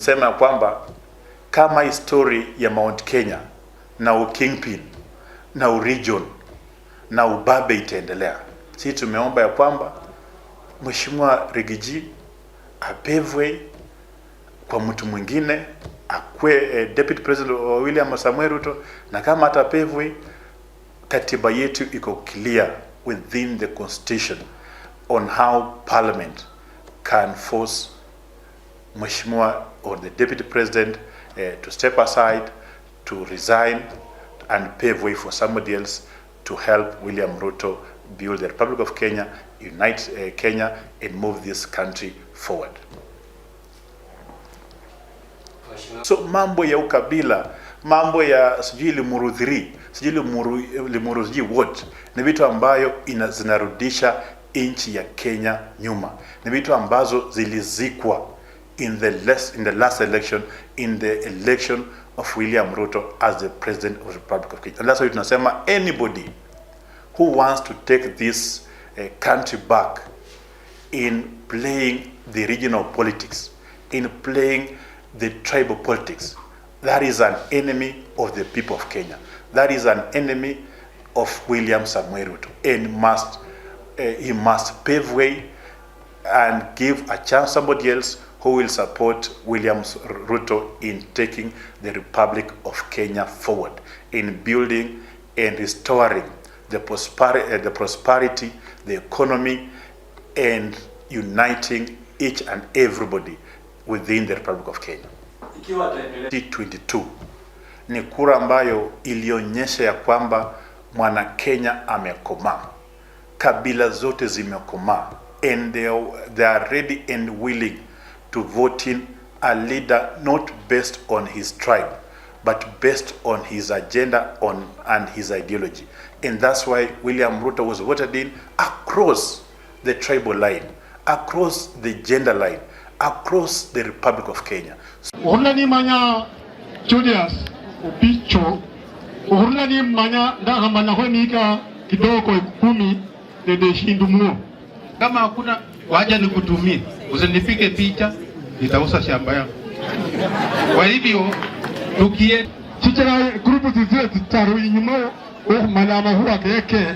Sema ya kwamba kama hii story ya Mount Kenya na ukingpin na uregion na ubabe itaendelea, sisi tumeomba ya kwamba Mheshimiwa Riggy G apave way kwa mtu mwingine akue deputy president wa William Samoei Ruto, na kama hata pave way, katiba yetu iko clear within the constitution on how parliament can force Mheshimiwa or the deputy president to step aside, to resign and pave way for somebody else to help William Ruto build the Republic of Kenya, unite Kenya and move this country forward. So mambo ya ukabila, mambo ya sijui Limuru 3, sijui Limuru sijui what, ni vitu ambayo zinarudisha nchi ya Kenya nyuma. Ni vitu ambazo zilizikwa in the last election, in the election of William Ruto as the president of the Republic of Kenya. And that's why tunasema anybody who wants to take this country back in playing the regional politics, in playing the tribal politics, that is an enemy of the people of Kenya. That is an enemy of William Samoei Ruto, and he must pave way and give a chance somebody else who will support William Ruto in taking the Republic of Kenya forward, in building and restoring the prosperity, the economy, and uniting each and everybody within the Republic of Kenya. Ikiwa ataendelea 2022 ni kura ambayo ilionyesha ya kwamba mwana Kenya amekomaa, kabila zote zimekomaa, and they are ready and willing to vote in a leader not based on his tribe but based on his agenda on and his ideology. And that's why William Ruto was voted in across the tribal line, across the gender line, across the Republic of Kenya. Uhurula nimanya Julius Opicho, uhurula nimanya ndakhamalakho emika kidogo 10 nende shindu mwo. Kama hakuna wacha nikutumie, usinipige picha, nitauza shamba yangu. Kwa hivyo tukie Chichira group zizile zitaru inyuma okhumala amakhuwa keke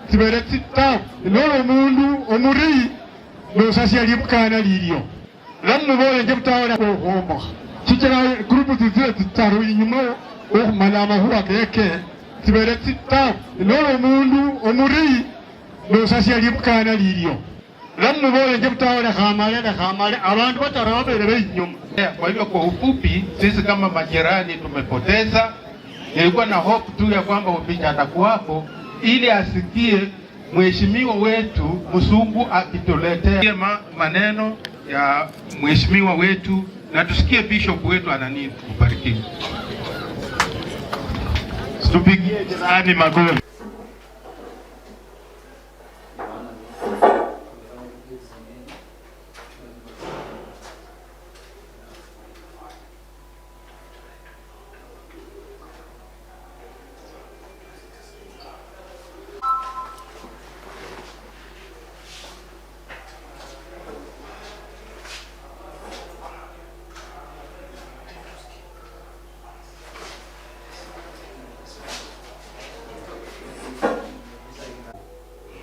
tsibele tsitaru nolo omundu omuri nosasya libukana lilyo lamubolenje butawala okhuombokha chichira group zizile zitaru inyuma okhumala amakhuwa keke tsibele tsitaru nolo omundu omuri nosasya libukana lilyo lamubolenje butawala khamale lekhamale abandu bataru babele beinyuma. Kwa hivyo kwa ufupi, sisi kama majirani tumepoteza. Nilikuwa na hope tu ya kwamba Opicha atakuwapo ili asikie mheshimiwa wetu Msungu akituletea maneno ya mheshimiwa wetu na tusikie bishop wetu ana nini. Kubarikiwa. Tupigie jirani makofi.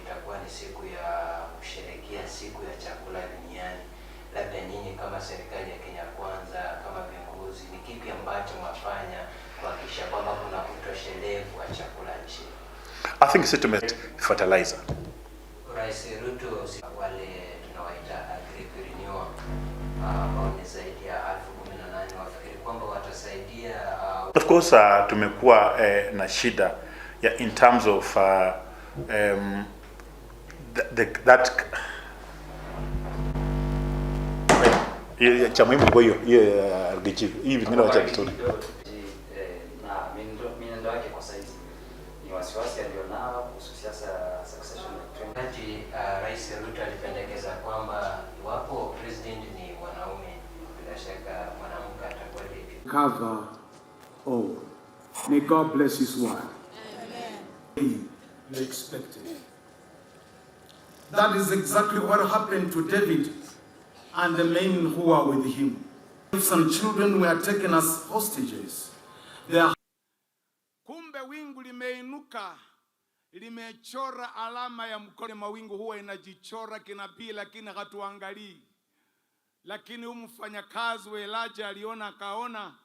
Itakuwa ni siku ya kusherehekea siku ya chakula duniani. Labda nyinyi kama serikali ya Kenya Kwanza, kama viongozi, ni kipi ambacho mwafanya kuhakikisha kwamba kuna utoshelevu wa chakula nchini? I think sisi tume fertilizer. Rais Ruto, wale tunawaita agripreneur ambao ni zaidi ya 18,000, wafikiri kwamba watasaidia? Of course, tumekuwa na shida ya in terms of the, that hiyo cha muhimu kwa hiyo hiyo ya RDG hii vingine wacha vizuri. Na mienendo yake kwa saizi ni wasiwasi alionao kuhusu siasa ya succession ya trend. Wakati Rais Ruto alipendekeza kwamba iwapo president ni mwanaume, bila shaka mwanamke atakuwa deputy. Cover all. May God bless his wife. Amen. You expected. That is exactly what happened to David and the men who were with him. Wives and children were taken as hostages. Their Kumbe wingu limeinuka limechora alama ya mkono. Mawingu huwa inajichora kinabii, lakini hatuangalii. Lakini huyu mfanyakazi wa Elijah aliona, akaona.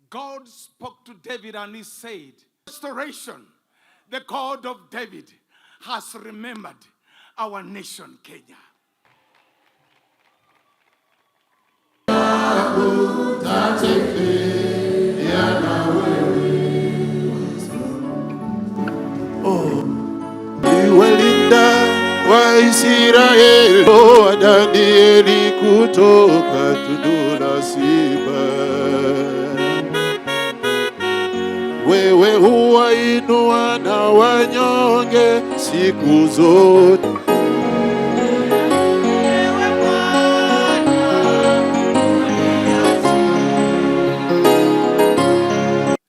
God spoke to David and he said, restoration, the God of David has remembered our nation Kenya. Uliwalinda Waisraeli wa Danieli kutoka tundu la simba. Wewe huwainua na wanyonge siku zote.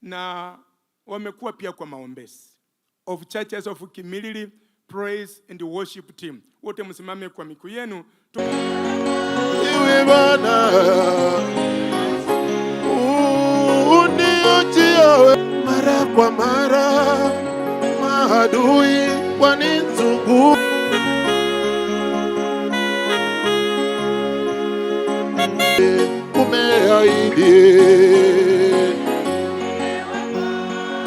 Na wamekuwa pia kwa maombezi of Churches of Kimilili Praise and Worship Team. Wote msimame kwa miguu yenu. Ewe Bwana uniujie mara kwa mara, maadui wanizunguka. Umeahidi.